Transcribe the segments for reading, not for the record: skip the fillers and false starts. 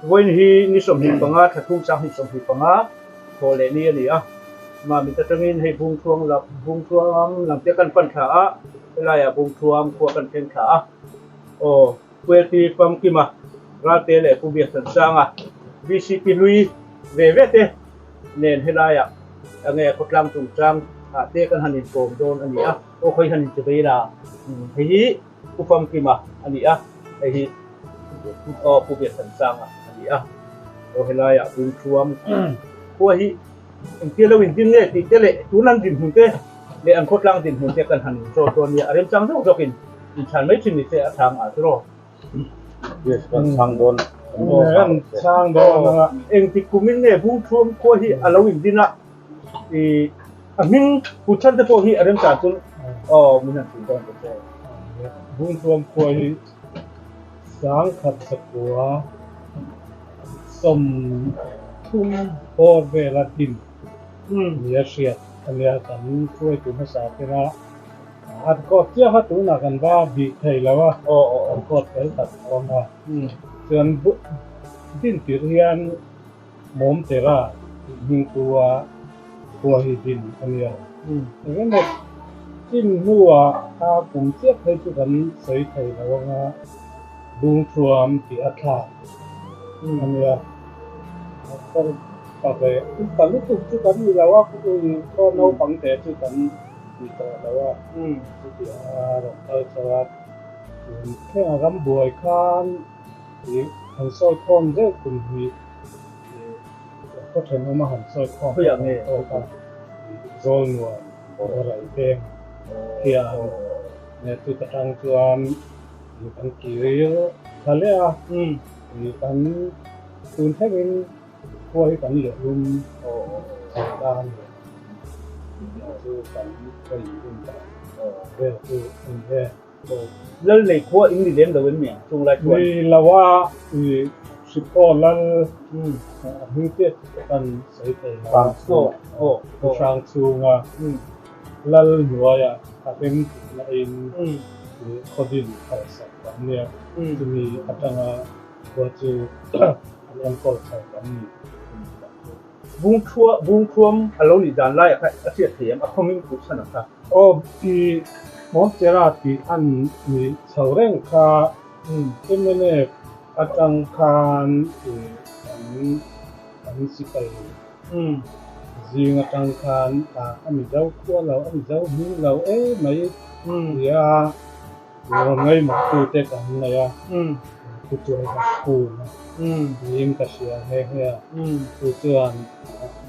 Vawiin hi ni 25 thla thum 2025 thawh leh ni a ni a. Mamit atangin hei Bungthuang lam Bungthuang lam te kan pan thla a, helaiah Bungthuang khua kan thleng thla a. Aw Puelti Famkima Ralte leh Pu Biakchansanga VCP hlui ve ve te nen helaiah enge khawtlang chungchang ah te kan han inkawm dawn a ni a. Aw khawi han inti vei la, hei hi Pu Famkima a ni a, hei hi aw Pu Biakchansanga a ni a. Aw helaiah Bungthuam khua hi engtia lo indin nge tih te leh tun an dinhmun te leh an khawtlang dinhmun te kan han inzawt dawn nia, a remchang zawk zawkin inchhan mai thin ni se a chhang ah chu raw. Yes, kan chhang dawn. Kan chhang dawn anga. Engtik kumin nge Bungthuam khua hi a lo indin a, i a hming putchhan te pawh hi a remchang chu aw min han hrilh dawn ta che. Bungthuam khua hi 1930 bawr vela din nia hriat a nia, kan hruaitu hmasa tena a kawt chiah kha tunah kan va bih thei lo a, kan kawt fel tak a awm a, chuan din tirh hian Mawmtera tih hming tua khua hi din a nia. Engemaw chin hnuah a kum chiah phei chu kan sawi thei lo anga Bungthuam tih a thlak a nia. Ka ve upa lutuk chu kan ni lo a, khaw naupang te chu kan ni tawh lo a, chutiang a rawn kal chho a. Tun thleng a ram buai khan Ih han sawi khawm zeuh kum hi ih khaw thenawm a han sawi khawm Khawiah nge tawk a ih zawl nuam boral veng hian nge chu ta tang chuan ih kan kir tha leh a ih kan tun thlengin khua hi kan leh lum chho ta a ni chu kan khaw in rin dan vel chu a ni e. Lal nei khua in ni lem lo em ni ang chung lai chuan? Ni lo a, i Hriphaw lal a hming chiah chu kan sawi thei lo a, Pu Hrangchhunga lal hnuaiah a rem tihna in i khawdin phalsak kan nia, chumi atanga khua chu an enkawl chho kan ni. Bungthua Bungthuam a lo nih dan laiah kha a hriat thei em? A khawming put chhan ang kha. Aw i Mawmchera tih an nih chho reng kha mnf atang khan i an an sipai zing atang khan a Mizo khua lo a Mizo hming lo emai tia Rawn ngaimawh tute kan nei a, thu chuan ka phum a, niin ka hria nghe nghe a, chu chuan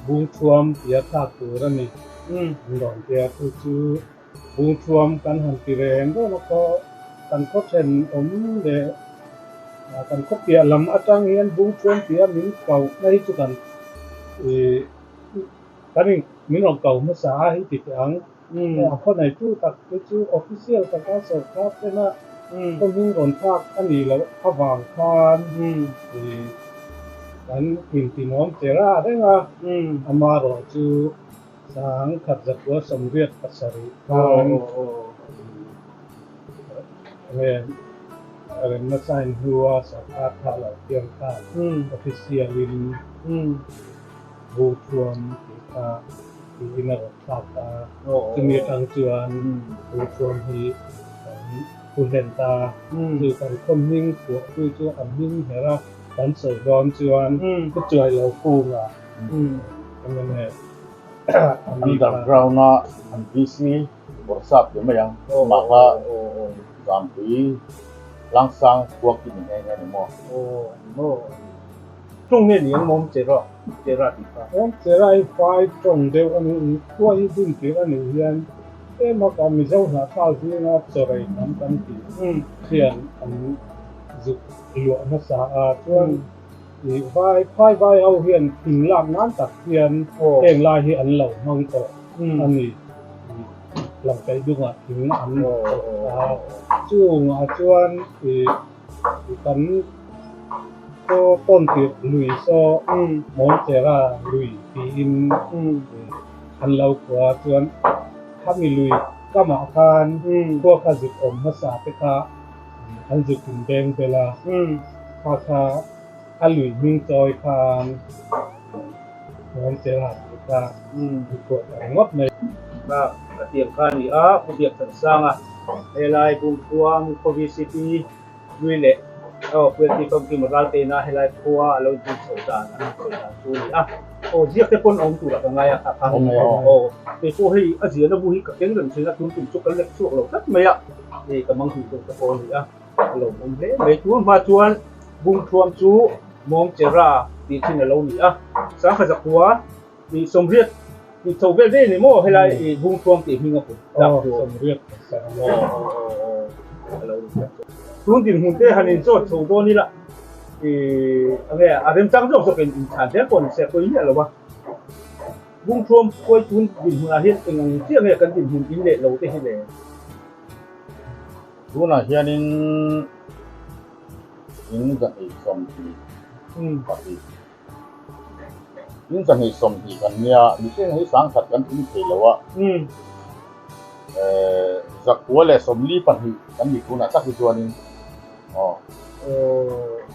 Bungthuam tia thlak tur a ni an rawn ti a, chu chu Bungthuam kan han ti reng reng a khaw kan khaw then awm leh kan khaw piah lam atang hian Bungthuam tia min koh na hi chu kan ih kan in min rawn ko hmasa a hi ti teh ang. A khaw neitu tak te chu official taka sawrkar tena khaw hming rawn thlak a nih loh avang khan kan intinawm che ra reng a, amaherawh chu 1987 khan remna sign hnua sawrkar thar lo piang khan official in Bungthuam tih kha tiin a rawn thlak ta a, chumi atang chuan Bungthuam hi kan pu hlen ta a, chu kan khaw hming phuahtu chu a hming her a, kan sawi dawn chuan Pu Chuailo Kunga mnf a ni kha. Underground a an VC bawrhsap ti mai ang, amah kha Zampui Tlangsang khua khi ni nghe nghe a ni maw? Tawng nge ni ang mawm che rawh che ra tih kha. Mawm che ra hi fai tawng deuh a ni i khua hi dun tir a nih hian tlem a ka Mizo hnahthal zinga chawrei tam kan tih hian an zuk luah hmasa a chuan i vai phai vai ho hian thing lak nan tak hian heng lai hi an lo hmang tawh a ni lamkaih dungah thing an chawp a chungah chuan i Kan khaw tawn tirh lui saw Mawngchera lui tiin an lo kua chuan khami lui kamah khan khua kha zuk awm hmasa te kha an zuk in beng bel a, kha kha A lui hming chawi khan Hmawngchera tih kha i phuah ta ringawt mai. Kha a tiang kha a ni a, Pu Biakchansanga helai Bungthuam khaw VCP lui leh aw Puiati famkim Ralteina helai khua a lo inhmun chhoh dan an han sawi dan chu a ni a. Aw ziak te pawn a awm turah ka ngai a kha kha. Aw kei pawh hei a ziahna bu hi ka keng reng thin a, tun tum chu ka lek chhuak lo tlat mai a, hei ka mang hnih deuh te pawh a ni a. A lo awm hle mai. Tun hma chuan Bungthuam chu Mawngchera tih thin a lo ni a, Sangha Zakhua tih sawmriat tih chho vel daih a ni maw helai i Bungthuam tih hming a put tak chu. Sawmriat a lo ni tak chu. Tun dinhmun te han inzawt chho dawn ila i enge a remchang zawk zawk in inchhan zel pawh ni se pawi miah lo a. Bungthuam khuai tun dinhmunah hian eng ang chiah nge kan dinhmun in leh lo te hi le? Tunah hianin in 220 pahnih in 220 kan nia mihring hi sangkhat kan tling thei lo a zakua leh 42 kan ni tunah tak hi chuanin aw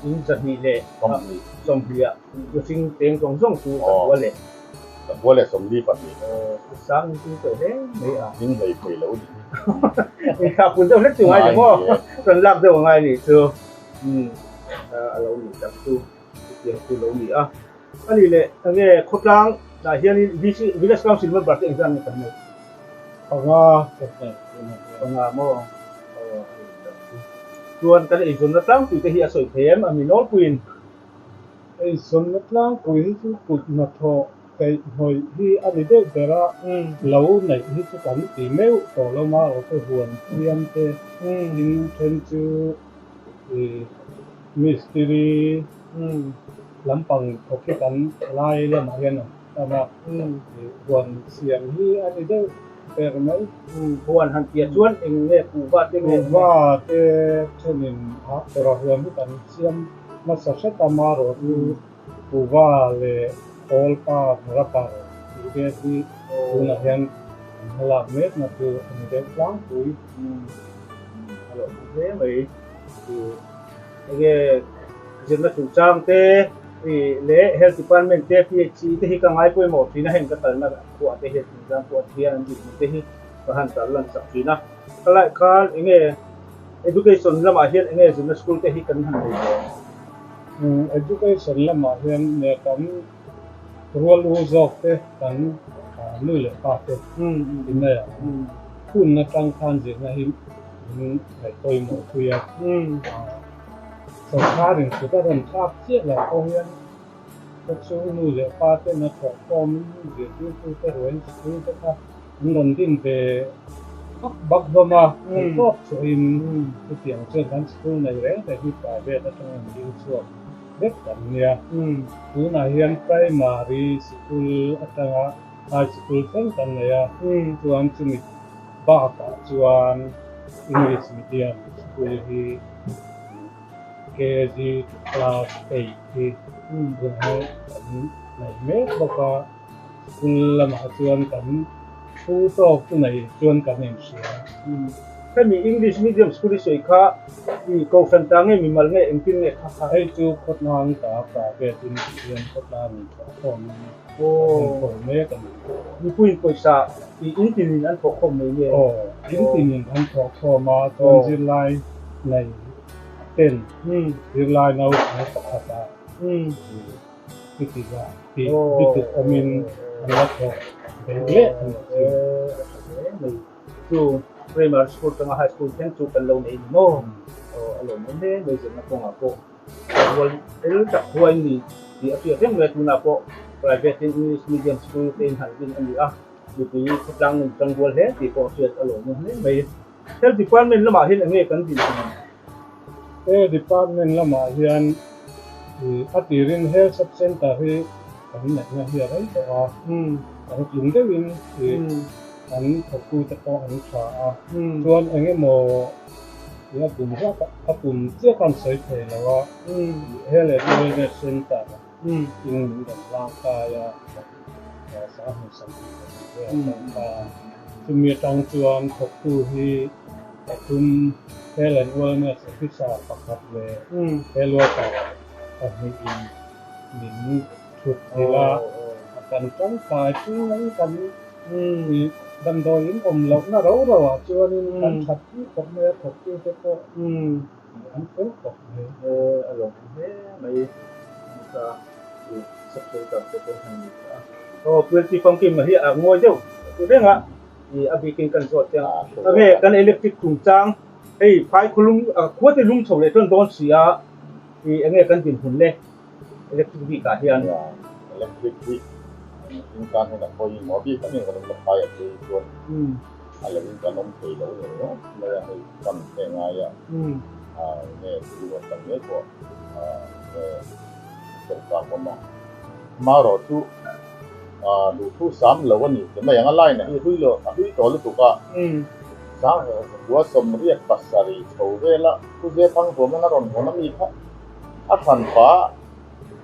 in 220 ah mihring cheng zawng zawng chu zakua leh zakua leh 42 sang in tling tawh hle mai a tling hlei thei lo ni Inthlah pun deuh hlek chu ngai ni maw? Rawn lak deuh a ngai nih chu. Umm a lo nih tak chu chutiang chu lo ni a. A nih leh enge khawtlang ah hianin VC Village Council member te engzat nge kan nei? Panga kan nei tunah hian. Panga maw? Aw a nih tak chu. Chuan kan eizawnna tlangpui te hi a sawi thei em? A mi nawlpuiin. Eizawnna tlangpui hi chu kut hnathawh Kaihhnawih hi a ni deuh ber a, lo neih hi chu kan ti meuh tawh lo ma aw chu huan thiam te in then chu mistiri lampang thawk hi kan thalai lamah hian an tam a, huan siam hi a ni deuh ber mai. Huan han tia chuan eng nge kuhva te nge? Kuhva te thenin tora huan hi kan siam hmasa hret a ma rawh chu. Kuhva leh Kawlpa Rubber tih vel hi tunah hian an hmalak mekna chu a ni deuh tlangpui. A lo hmu hle mai. Enge zirna chungchang te leh Health Department te PHC te hi ka ngai pawimawh thin a, heng ka kalna khuah te hian chungchang pawh a thian an dinhmun te hi ka han tarlan sak thin a. Khalai khan enge Education lamah hian enge zirna school te hi kan han nei ve? Education lamah hian nge kan rual u zawk te kan nu leh pa te in nei ang. Hun atang khan zirna hi min ngaih pawimawh pui a. Sorkarin kut a rawn thlak chiah loh pawh hian ka chu nu leh pa ten a thawh khawmin zirtirtute ruain school te kha an rawn din ve bak bak hlawm a, an tawp chhuahin chutiang chuan kan school nei reng reng hi private atanga an ding chhuak vek kan nia. Tunah hian primary sikul atanga high sikul thleng kan nei a, chuan chumi bakah chuan English medium school hi KG to class 8 hi tunah kan nei mek bawk a. School lamah chuan kan thu tawk chu nei chuan kan inhria. Hemi English medium school i sawi kha i kohhran ta nge mimal nge engtin nge kha kha? Hei chu khawtlang ta private in tih hian khawtlang in thawh khawm in an enkawl mek a ni. Mipuiin pawisa i in tinin an thawh khawm mai nge? Aw, in tinin an thawh khawm a, chuan zirlai nei ten zirlai naupang pakhatah Chuti zah tih bituk awmin an la thawk ve leh a nih chu. A tha hle mai. Chu primary school atanga high school thleng chu kan lo nei ni maw? Aw a lawmawm hle mai zirna kawngah pawh rual tel tak huai ni tih a hriat reng mai a tunah pawh private in English medium school te in han din a ni a, mipui khawtlang nun tangrual hle tih pawh a hriat a lawmawm hle mai. Health department lamah hian eng nge kan din thung ang? Health department lamah hian a tirin health sub center hi kan neihna hi a rei tawh a, kan tlung deuhin kan thawktute pawh an tha a, chuan eng emaw a kum zat a kum chiah khan sawi thei lo a, health and wellness center in min rawn lang kai a, Sanghmun Samhmun pahnih te an lang ta a. Chumi atang chuan thawktu hi pathum Health and Wellness Officer pakhat leh Health Worker pahnihin min thut thil a, kan tangkai pui mai kan damdawiin awm lohna ro ro ah chuanin kan that pui khawp mai a, thawktute pawh an fel khawp mai. A lawmawm hle mai nasa i subscriber te pawh han ni ta a. Aw Puilti Famkim hi a ngawi deuh reng a, a bikin kan zawt chiang a. Nge kan electric chungchang hei phai khulum khua te lum chho leh chuan dawn si a, i enge kan dinhmun le electric bik ah hian. Electric hi in tan hian a pawimawh bik a ni kan la phai a chei chuan a lo in kan awm thei lo ni ringawt mai a hei kan hre ngai a nge tui rawn tam mek pawh nge sawrkar awm a amaherawh chu duhthu sam lo a ni ti mai ang a line a hi hlui lo a hlui tawh lutuk a sanghua sawmriat pasarih chho vel a thu zia thang huam in a rawn hawn a mi kha a hran pa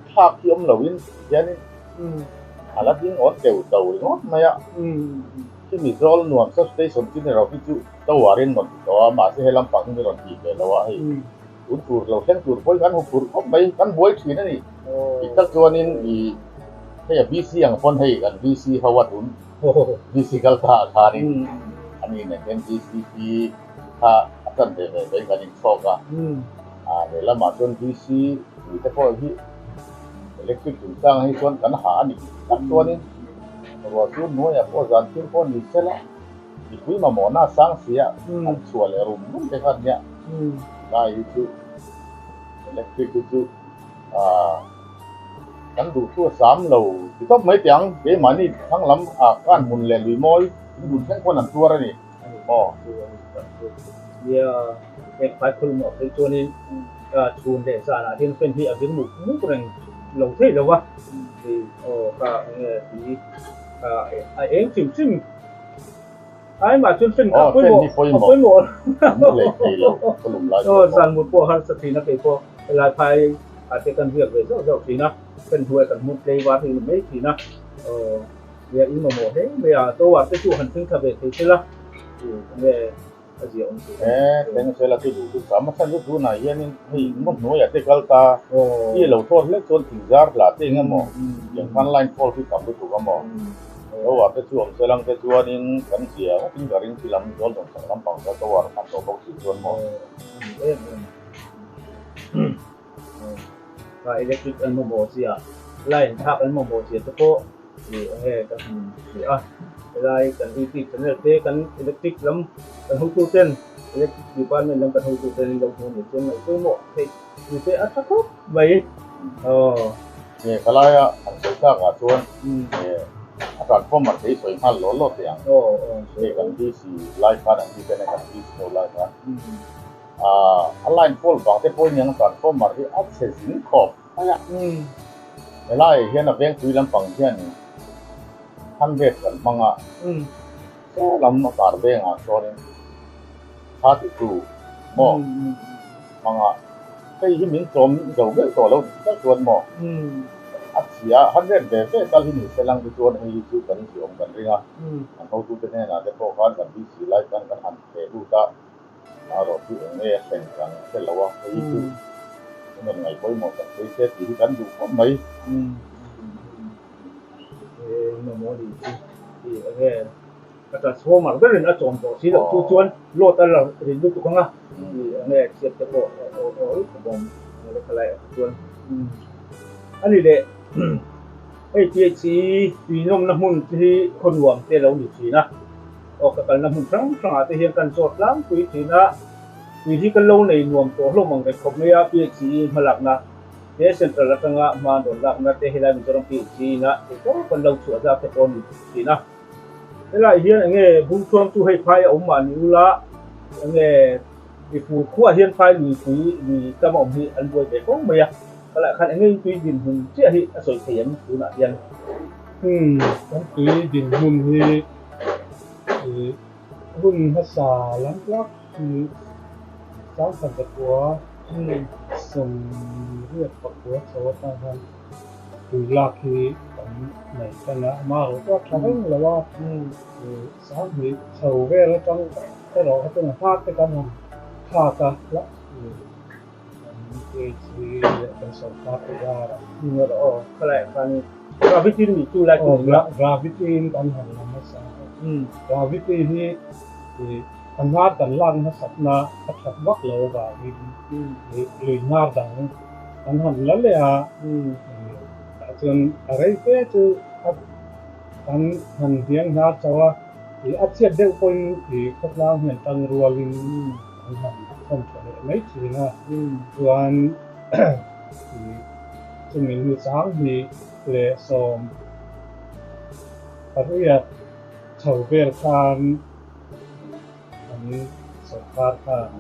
thlak hi awm lo in hian in a la ding awn teu to ringawt mai a khi mi zawl nuam substation chu ni ro hi chu tower in rawn ti tawh a mahse he lampang hi mi rawn ti ve lo a hei tun tur lo thleng tur pawhin kan huphurh khawp mai kan buai thin a ni dik tak chuanin ih hei a VC ang pawn hei kan VC ho a tun VC kal ta ah khanin ani nen hian VCP kha a tan ve ve mai kan inchhawk a ah lehlamah chuan VC tui te pawh hi electric chungchang hi chuan kan ha a ni tak chuanin ruah chu hnuaiah pawh zan thil pawh ni sela mipui mamawhna a sang si a an chhuah leh rum rum te kha nia lai hi chu electric hi chu ah kan duh thu a sam lo ti tawp mai teh ang keimahni thlang lam ah khan hmun leh lui mawi in dun thleng khawn an tuar a ni aw. Nia heng phai khul mawh phei chuanin chhun leh zanah hian fan hi a vir muk muk reng lo theih lo a aw ka enge ti a eng hrim hrim ai mah chuan fan kha pawimawh a pawimawh aw zan mut pawh harsa thin a kei pawh helai phai ah te kan riak ve zauh zauh thin a fan hnuai kan hmu tlei var hi ni mai thin a aw. Nia in mamawh hle mai a, tower te chu han thleng thla ve thei sela enge a zia awm tur a ni. E thleng sela chu duh duh sam a chhan chu tunah hianin hei ngaw hnuaiah te kal ta i lo thawt hlek chuan thing zar hlah te eng emaw tiang khan line fault hi tam lutuk a maw tower te chu awm selang te chuanin kan zia ngawtin ka ring thil ang zawl zawng chak lampang kha tower khan tawh bawk si chuan maw. Em em. Electric an mamawh chi a, line thlak an mamawh chi te pawh ih enge ka hmu hrih a, helai kan youtube channel te kan electric lam kan hotu ten electric department lam kan hotu ten an lo hmu anih chuan ngaih pawimawh theih ni te a tha khawp mai aw. Nge ka laia han sawi tak ah chuan a transformer te hi sawi nghal law law teh ang hei kan DC lai khan an ti ten a kan DC ho lai khan A line fault vang te pawh iniang transformer hi a chhe zing khawp mai a. Helai hian a vengpui lampang hian 100 kan hmang a, saw lam a kar vengah chuanin 32 maw hmang a, hei hi min chawm zo meuh tawh lo tak chuan maw a chhia 100 ve ve tal hi ni se lang te chuan hei hi chu kan ziawm kan ring a, kan hotute hnenah te pawh khan kan VC lai khan kan han theh lut a. Erawh chu eng nge a thlen kan hre lo a, hei chu kan rawn ngaih pawimawh tak phei se tih hi kan duh khawp mai. Engemaw ni chu tih eng nge a transformer berin a chawm tawh si loh chu chuan load a la rin lutuk ang a, tih eng nge chhiat te pawh a awl khawp awm ang le khalai ah kha chuan. A ni leh hei THC tuinawmna hmun te hi khaw nuam te a lo ni thin a. Aw ka kalna hmun hrang hrangah te hian kan zawt tlangpui thin a, tui hi ka lo nei nuam tawh hlawm ang reng khawp mai a, PHE hmalakna te Central atanga hma an rawn lakna te helai Mizoram PHE ina theih tawp an lo chhuah zat te pawh a ni thin a. Helai hian enge Bungthuam chu hei phai a awm mah ni ula enge mipur khuaah hian phai luipui lui tam a awm hi an buai ve fo mai a, kalaiah khan enge tui dinhmun chiah hi a sawi thei em tunah hian. Umm kan tui dinhmun hi. Ih hun hmasa lam tlak hi sangkhat zakua sawmriat pakua chho atang khan tui lak hi kan nei tan a, amaherawh chu a tha reng lo a, ih sanghnih chho vel atang erawh kha chuan a hma te kan han thlak a, ih kan ti. PHC leh kan sawrkar te zarah. Aw khalaiah khan gravity in mi chu lai chu ni a. Gravity in kan han la hmasa a. Gravity hi a hnar kan lak hmasatna a that vak lo avangin lui hnar dang kan han la leh a. Tah chuan a rei fe chu a kan han hniang hnar chauh a, a chhiat deuh pawhin khawtlang hian tang rualin an han thawn tha leh mai thin a. Chuan chumi nu 20 leh 18 chho vel khan an sawrkar khan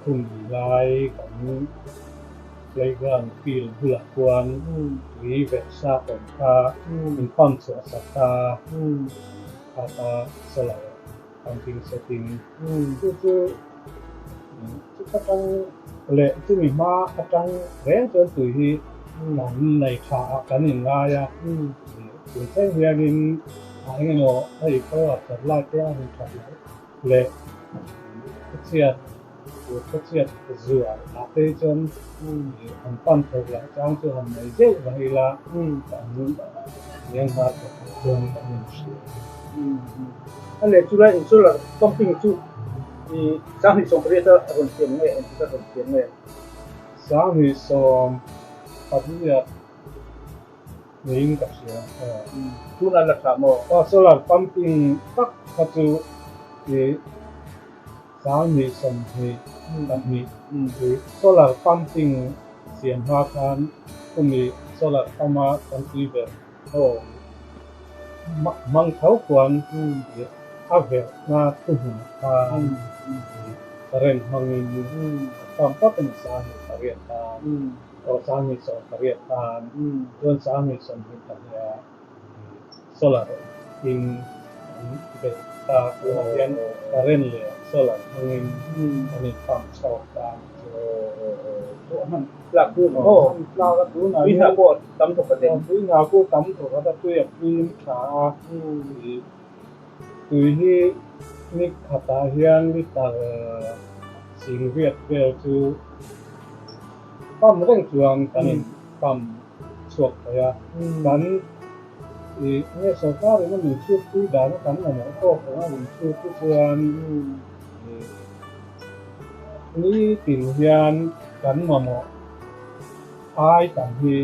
khum lai kan playground field bulah khuan tui verh sa awm kha min pump chhuah sak a, kha kha solar pumping setting chu chu chu atang leh chumi hma atang reng chuan tui hi kan nei tha ah kan inngai a, tun thleng hianin a engemaw hei power supply te a rawn that loh leh khawchhiat tur khawchhiat zual ah te hi chuan han pan tho lah chang chu han nei zeuh mai ila kan liang nghal tawh ang chuan kan inhria. A leh chu lai in solar pumping chu i 2018 a rawn siam nge engtik a rawn siam nge? 2018 Niin ka hria a. Tun a la tha maw? Aw solar pumping tak kha chu i 2022 i solar pumping siam hma khan kumi solar pump a kan tui ber aw hmang tho khuan i a verhna thuhmun khan i current hmangin a pump tawp a ni 28 khan. Aw 2018 khan chuan 2022 ah solar in an belh ta tunah hian current leh solar hmangin an in pump chhuak ta a ni chu. Tui hna pawh tam thawk a den. Tui hna pawh tam thawk a tui a fim tha a tui hi ni khatah hian litre 80,000 vel chu Pump reng chuan kan in pump chhuak thei a, kan i nge sorkar in a min chhut pui dan a kan mamawh tawk ang a min chhut chu chuan i nitin hian kan mamawh ai tam hi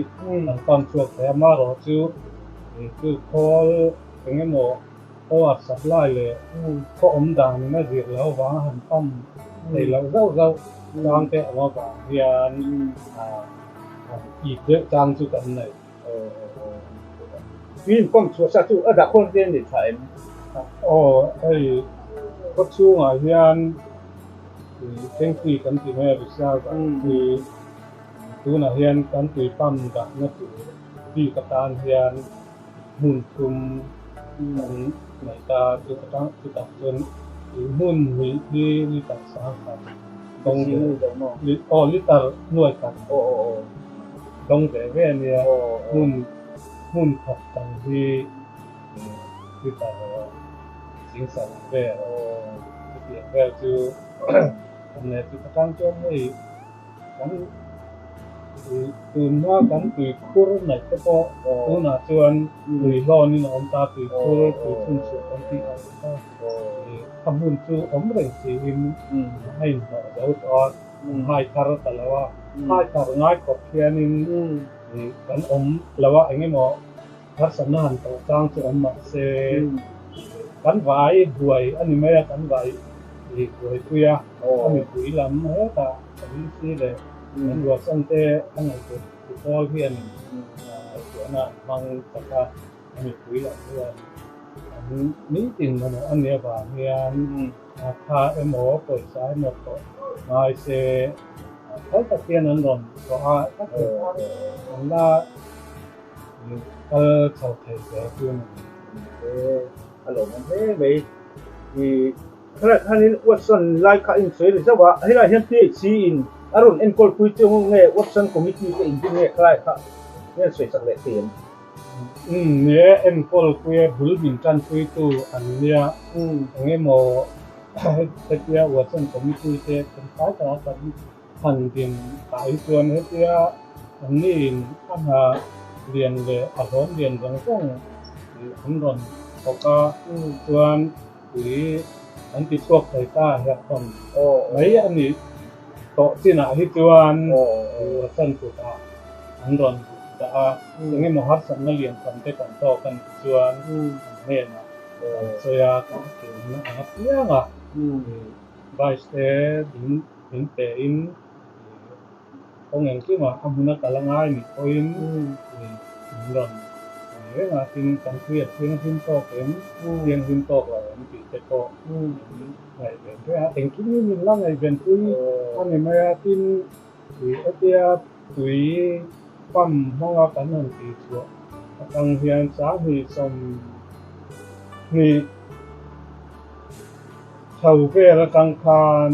kan pump chhuak thei a, marawh chu i chu khawl eng emaw power supply leh khaw awm dan in a zir loh avanga han pump thei loh zauh zauh chang te awm avang hian han it deuh chang chu kan nei. Tui in pump chhuah sa chu a dah khawn te a ni tha em? Aw hei khaw chhungah hian tanky kan ti mai a reserve ah hi tunah hian kan tui pump dahna tur bik atan hian hmun thum kan nei ta chu atang chutah chuan ih hmun hnih hi litre 10,000 dawng ve aw litre nuai khat dawng ve ve a nia hmun hmun khat tang hi litre 70,000 vel chutiang vel chu kan nei chu atang chuan hei. Kan tunhma kan tuikhur naih te pawh tunah chuan tui hlawnin a awm ta, tuikhur, tui chhunchhuah kan tih ang kha a hmun chu awm reng siin a inhnawh zo tawh a, kan hai thar ta lo a, hai thar ngai khawp hianin kan awm lo a, eng emaw harsatna han tawh chang chu awm mah se kan vai buai a ni mai a, kan vai buaipui a, a mipui lam hetah a VC leh kan ruahsan te a ngaihtuah tu pawl hian ngaihtuahna an hmang chak a, a mipui lam hian an nitin mamawh a nih avang hian tha emaw pawisa emaw thawh ngai se phal tak hian an rawn thawh a, an la Kal chho thei zel chu a ni. A lawmawm hle mai. I khalai khanin Watson lai kha a insawi ri zauh a, helaiah hian PHC in a rawn enkawl pui chu nge Watson committee te in ding nge khalai kha nge an sawi sak leh thei em? Umm ni e, enkawl pui e, bul min tanpui tu an nia, eng emaw hetia Watson committee te kan tlai taka kan. han din tah hi chuan hetia anni in a hna lian leh a hlawm lian zawng zawng an rawn thawk a, chuan tui an ti chhuak thei ta herhawm mai a nih tawh chinah hi chuan Watson kutah an rawn dah a, engemaw harsatna lian tham te kan tawk a nih chuan an hnenah kan sawi a, kan ṭulna ang apiang a. Vice te min pe in kawng engkimah a hmun a kal a ngai nih pawhin min rawn nei reng a, tin kan tui a thianghlim tawk em, thianghlim tawk lo em tih te pawh min ngaihven reng a, engkim hi min la ngaihven pui a ni mai a, tin hetia tui pump hmanga kan han tih chhuah atang hian 20 20. Chho vel atang khan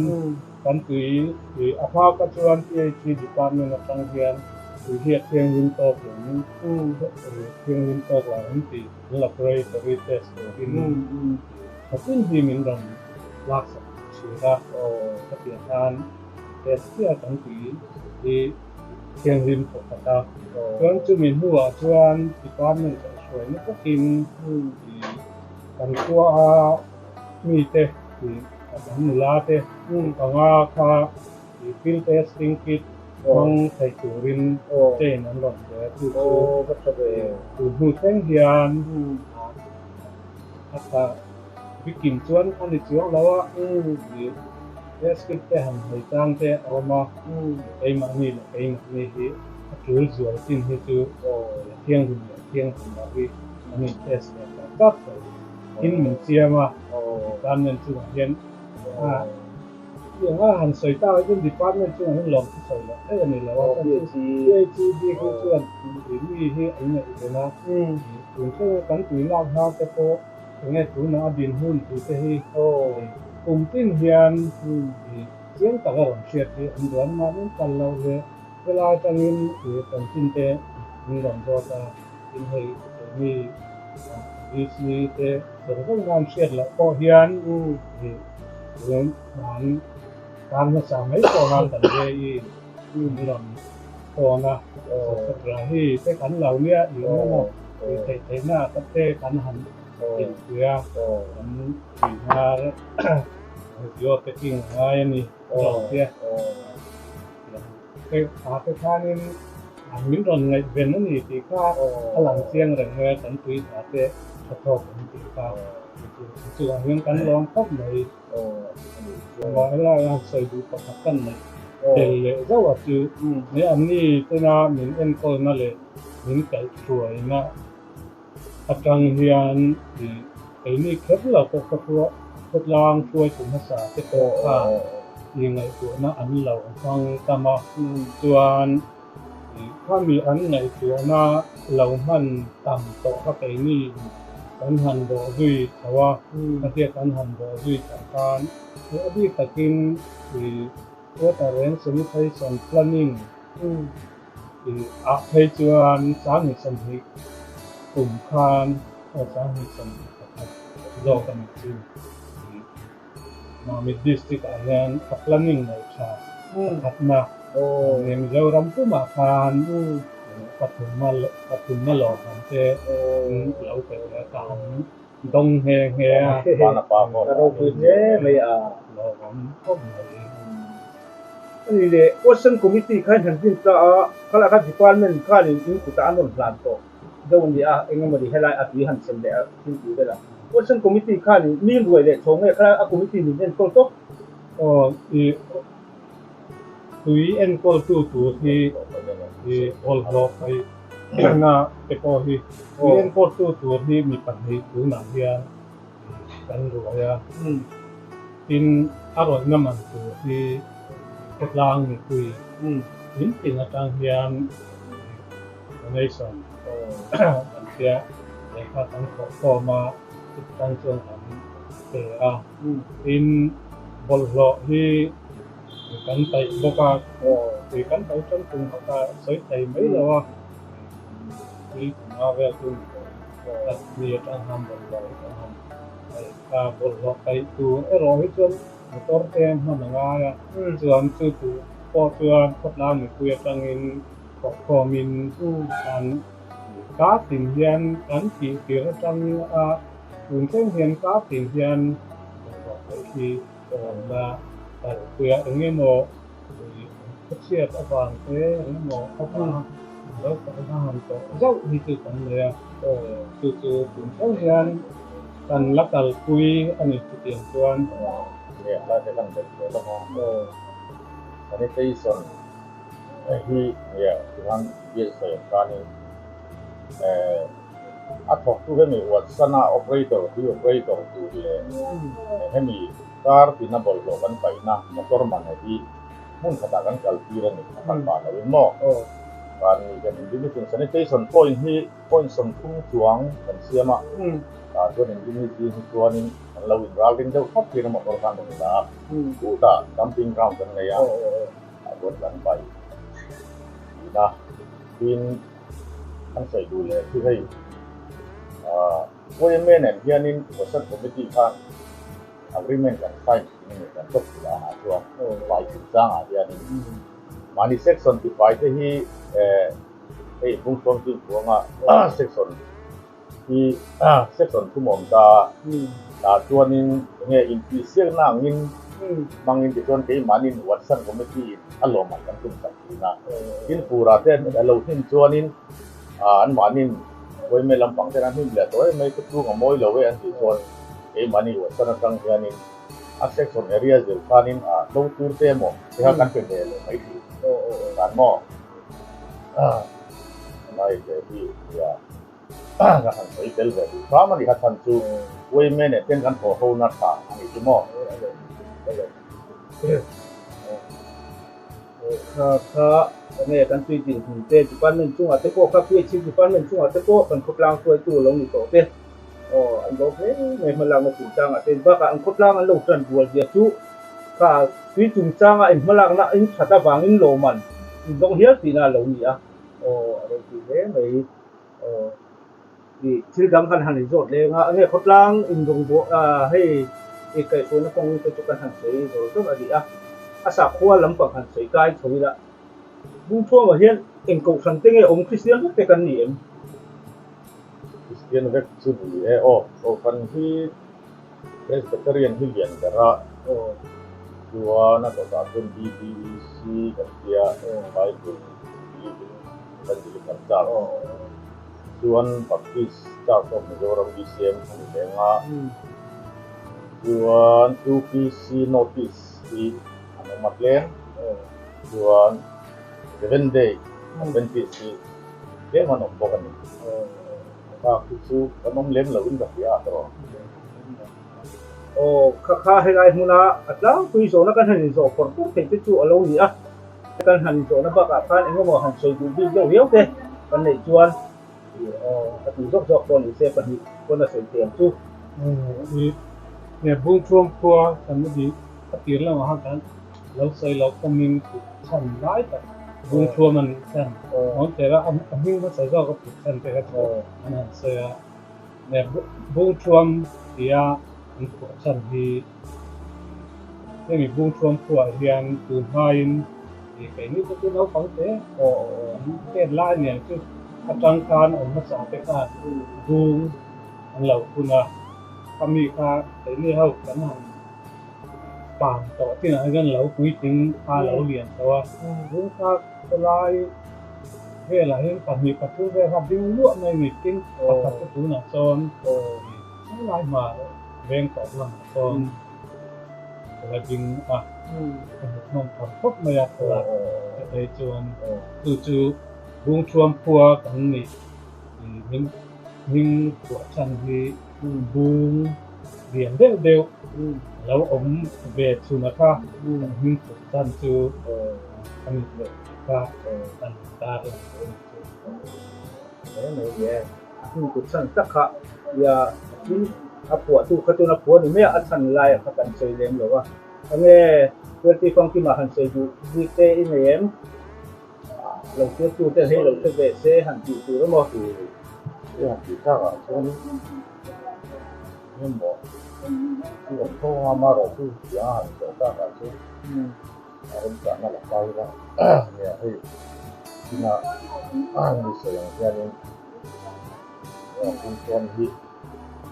kan tui ih a hma ka chuan PHE department atang hian tui hi a thianghlim tawk lo in thianghlim tawk lo an tih an laboratory test turin thatin hi min rawn laksak thin a, khatiang khan test chiah kan tui hi thianghlim thawk khat a. Chuan chumi hnuah chuan department kaihhruaina takin ih kan khua a mite tih kan nula te panga kha ih field testing kit hmang thei turin chain an rawn pe a chu chu tun hnu thleng hian a tha bikin chuan a ni chuang lo a ih test kit te han hmei chang te a awm a keimahni leh keimahni hi a tul zual chin hi chu thianghlim leh thianghlim lo hi an in test leh tak tak thei. In min siam a, department chungah hian eng a han sawi tak ah chuan department chungah hian lawm chu sawi loh theih a ni lo a, PHED hi chuan mi hi an ngaihven a, tun thlenga kan tui lak hna te pawh eng nge tunah a din hun tih te hi kum tin hian chiang taka rawn hriat hi an duan mahni kal loh leh helai atangin chanchin te min rawn zawt a. Tin hei mi VC te zawng zawng nan hriat loh pawh hian tun an tan hmasa mai pawh khan kan ve i min rawn tawn a, etc. Hi te kan lo nia i eng emaw tih theih theihna ah te kan han inpui a, kan tihnar video te king a ngai a ni zawk sia. Te khanin min rawn ngaihven a ni tih kha a lang chiang reng mai a, kan tui hna te tha thawk an tih kha chuvang hian kan lawm khawp mai. Helai a sawi duh pakhat kan neih tel leh zauh a chu he anni tena min enkawlna leh min kaihhruaina atang hian keini kher lo pawh kha khawtlang hruaitu hmasa te pawh khan ngaihtuahna an lo hmang tam a, chuan khami an ngaihtuahna lo hman tam tawh kha keini kan han bawh zui chho a, khatia kan han bawh zui chho khan a bik takin water and sanitation planning Ah phei chuan 2020 kum khan aw 2021 zawk a nih chu Mamit District ah hian a planning nei tha pakhatna ni Mizoram pumah khan pathumna lawmman te lo pe leh a ka han dawng nghe nghe a. Ka ropui hle mai a. Lawmawm khawp mai. Ani leh Watson Committee kha in han din ta a, khalai kha Department khanin in kutah an rawn hlan tawh deuh a ni a, eng emaw ni helai a tui han sem leh a thil tih vel a. Watson Committee khanin mi ruai leh chho nge khalai a committee min enkawl tawp? Aw, i tui enkawltu tur hi i bawlhhlawh paihna te pawh hi tui enkawltu tur hi mi pahnih tunah hian kan ruai a. Tin, a rawihna man tur hi khawtlang mipui tin tin atang hian donation kan tia lehkha kan thawh khawm a, chutang chuan kan pe a. Tin, bawlhhlawh hi kan paih bawk a, tui kan paih tan tum kha ka sawi thei mai lo a, tui kum a vel chu ni tawh ni atang hian bawlhhlawh hi kan han paih. Bawlhhlawh paih tur erawh hi chuan motor te hman a ngai a, chuan chu chu pawh chuan khawtlang mipui atangin thawhkhawmin an kar tin hian kan tih tir atang a tun thleng hian kar tin hian bawlhhlawh paih hi kan la kalpui a, eng emaw khawchhiat avang te eng emaw khawpa lo kalna han tawh zauh hi chu kan nei a, chu chu tun thleng hian kan la kalpui a ni chutiang chuan. Nge lai te kan belh zel ang a, sanitation hi nge tihian bill sawi ang khanin a thawktu hemi Watsana operator hi operator tur leh hemi kar tina bawlhhlawh kan paihna motor man hi hmun khatah kan kal tir a ni a kal pah loin maw kan ni kan inrin hi sanitation point hi point 30 chuang kan siam a tah chuan inrin hi zing hi chuanin kan lo inral ring deuh thlap thin a motor khan rawn la a chutah dumping ground kan nei a tah chuan kan paih thin a tin kan sawi duh leh chu hei YMA nen hianin Whatsapp committee khan agreement kan sign thin a ni kan chawp chilh ah chuan fai chungchangah hianin mahni section tifai te hi hei Bungthuam Chingphuanga section hi section thum awm ta tah chuanin enge intihsiakna angin hmangin tichuan keimahnin Whatsapp committee in a lawmah kan tum sak thin a tin furah te a lo hnim chuanin anmahnin Vawime lampang ten an hnim leh tawh em mai ka chung a mawi lo e an tih chuan keimahni Watson atang hianin a section area zir khanin a hlo tur te emaw te kha kan pe ve leh mai thin dan maw lai te hi nia ka han sawi tel ve duh hram a ni kha chhan chu Vawime nen ten kan thawh ho na tha a ni chu maw. Kha kha enge kan tui din hmun te department chungah te pawh kha PHC department chungah te pawh kan khawtlang hruaitu lo ni tawh te aw an lo hle mai hmalakna chungchangah te bakah an khawtlang an lo tan bual zia chu kha tui chungchanga in hmalakna in that avangin lawman in dawng hial tihna a lo ni a aw a lo ti hle mai aw ih thil dang kan han inzawt leng a enge khawtlang inrawngbawh hei ih kaihhruaina kawng te chu kan han sawi zawr zawr a ni a a sakhua lampang han sawi kai chho ila Bungthuamah hian eng kohhran te nge awm Kristian vek te kan ni em? Kristian vek chu ni e aw kohhran hi Presbyterian hi lian ber a chuan a dawtah chuan BBEC kan tia Bible Believing Evangelical Church chuan Baptist Church of Mizoram BCM a ni leng a chuan UPC Notice hi an awm a tlem chuan Seventh Day Adventist hi tlem an awm bawk a ni. Bak hi chu kan awm lem loin ka hria a tawh. Aw, kha kha helai hmuna a tlangpui zawhna kan han inzawh phawrh pawrh theih te chu a lo ni a. Kan han inzawhna bakah khan eng emaw han sawi duh bik deuh riau te kan neih chuan aw a tih zawk zawk pawh ni se pahnih pawn a sawi thei ang chu. I nge Bungthuam khua kan la bih a tir lamah khan kan lo sawi lo kawmin put chhan lai tak Bungthuam a nih chhan awm teh a, a hming hmasa zawk a put chhan te kha chu an han sawi a. Nge Bungthuam tia an phuah chhan hi hemi Bungthuam khuaah hian tun hmain ih keini te chu naupang te an tet lai nen chu atang khan awm hmasa te khan bung an lo phun a, khami kha keini ho kan han pang tawh chinah hian lo puitling kha lo lian tawh a, bung kha khawlai velah hian pahnih pathum vel kha bing luah mai a ni, tin pakhat chu tunah sawn helai hma veng tawp lamah sawn a la ding a, a hmuhnawm tham khawp mai a thlalak te phei chuan chu chu Bungthuam khua kan nih min hming phuah chhan hi bung lian deuh deuh a lo awm ve chhun a kha kan hming phuah chhan chu a ni leh tih kha kan tar lang tawh a ni chu. Hle mai ni e, a hming put chhan tak kha ia tin a phuahtu kha chuan a phuah ni mai a, a chhan laiah kha kan sawi lem lo a, enge Tualti famkima han sawi duh bik te i nei em? Lo hriat tu te hei lo hre ve se han tih tur emaw? He han tih tak ah chuan engemaw chu awm tho anga amaherawh chu tiang a han zawh tak ah chuan. A remchahna la kai ila nia hei china mi sawi ang hianin hung chuan hi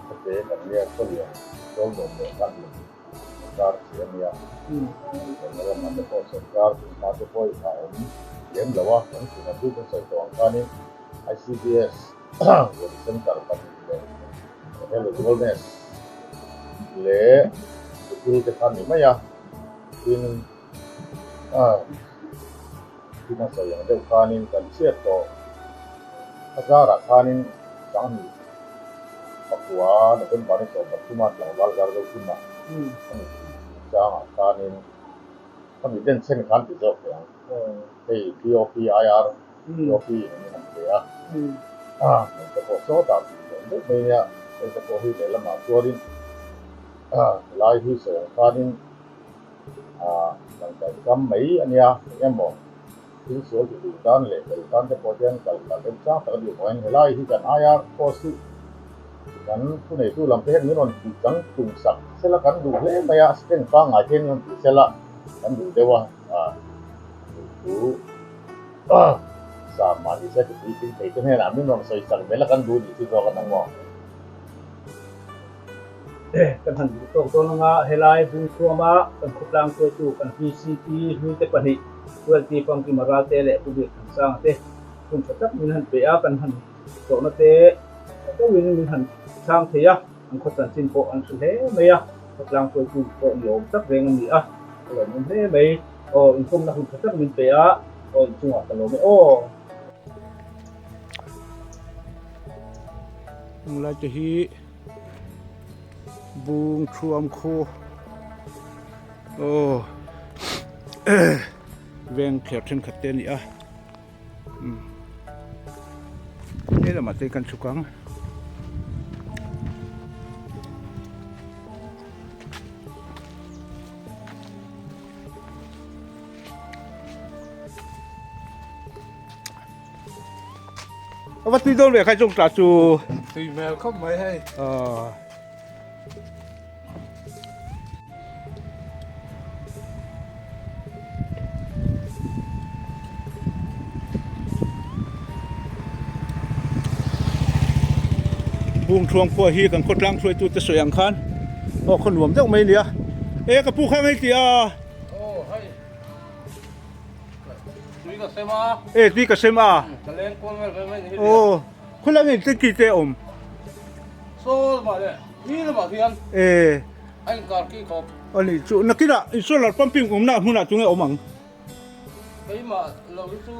khawte kan nia khawlian tualnuam leh kan lem sawrkar chi a nia tuna lamah te pawh sawrkar hma te pawh a awm lem lo a kan chhunah chu kan sawi tawh ang khanin I_C_D_S center pahnih leh health wellness leh sikul te kha a ni mai a tin thil a sawi ang deuh khanin kan chhiat tawh a zarah khanin sanghnih pakua November ni 13 a tlangval zar deuh hunah a ni changah khanin a mi denchhen khan ti zawk teh ang hei DOPIR DOP in an pe a heng te pawh sawtah tih leh deuh mai nia heng te pawh hi lehlamah chuanin helai hi sawi ang khanin Tangkai kam mai a nia, eng emaw thil sual ti duh tan leh tel tan te pawh hian kal kal rem chang tak a nih vangin helai hi kan aia post hi kan thuneitu lam te hian min rawn tih chang tum sak sela kan duh hle mai a, strength pangngai te hian min rawn tih sela kan duh deuh a, duh thu sa mahni se ti pui thei te hnenah min rawn sawi sak vel a kan duh nih chu zawk a nang maw. Kan han duh tawk dawn anga helai Bungthuama kan khawtlang hruaitu kan VCP hluite pahnih ULT Pangkima Ralte leh Pu Biakthansanga te hun tha tak min han pe a, kan han tlawhna te tha deuhin min han chhang thei a, an khaw chanchin pawh an hre hle mai a, khawtlang hruaitu pawh ni awm tak reng a ni a, ka lawmawm hle mai. Aw inkawmna hun tha tak min pe a, aw inchungah ka lawm e aw. Heng lai te hi bung thuam khu aw veng thler thenkhat te a ni a he lamah te kan chhuk ang. A va tui dawn ve khai chung tla chu. Tui hmel khawp mai hei. Aw. Bung thuang khua hi kan khawtlang hruaitu te sawi ang khan aw khaw nuam deuh mai a nia. E ka pu kha ngei tih a. Aw hei. Tui ka sem a. E tui ka sem a. Ka leng kual vel vel mai ni hi. Aw khawlai nge te ki te awm. Saw lamah leh ni lamah hian. E. A inkar ki khawp. Ani chu nakinah in solar pumping awmna hmunah chu nge awm ang. Keimah lo hi chu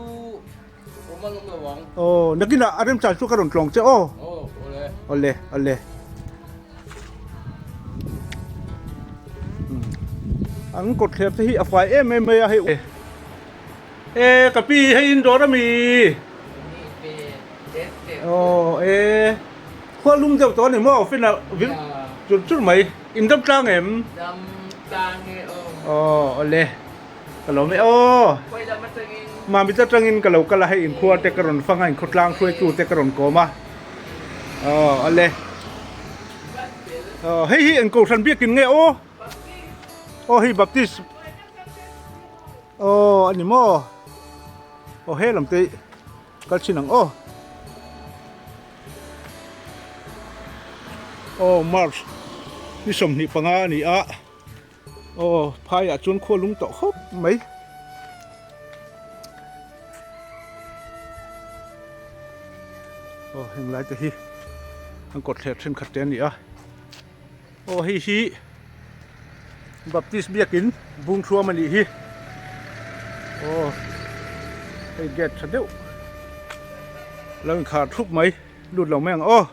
awm an awm lo ang. Aw nakinah a remchan chu ka rawn tlawng che aw. Aw awle. Awle awle. An kawtthler te hi a fai em em mai a hei. E ka pi hei in dawr ami. Aw e khua lum deuh tawh a ni maw fin ah vil chur chur mai in dam tlang em? Dam tlang e aw. Aw awle ka lo mai aw. Mamit atangin ka lo kal a hei inkhua te ka rawn fang a inkhawtlang hruaitu te ka rawn kawm a aw awle aw hei hi eng kohhran biakin nge aw aw hei baptist aw a ni maw aw he lam te kal chin ang aw aw march ni 25 a ni a. Aw phaiah chuan khua lung tawh khawp mai. Aw heng lai te hi an kawtthler thenkhat te a ni a. Aw hei hi Baptist biakin bung thuam a nih hi. Aw hei gate tha deuh lo inkhar thup mai lut lo mai ang aw.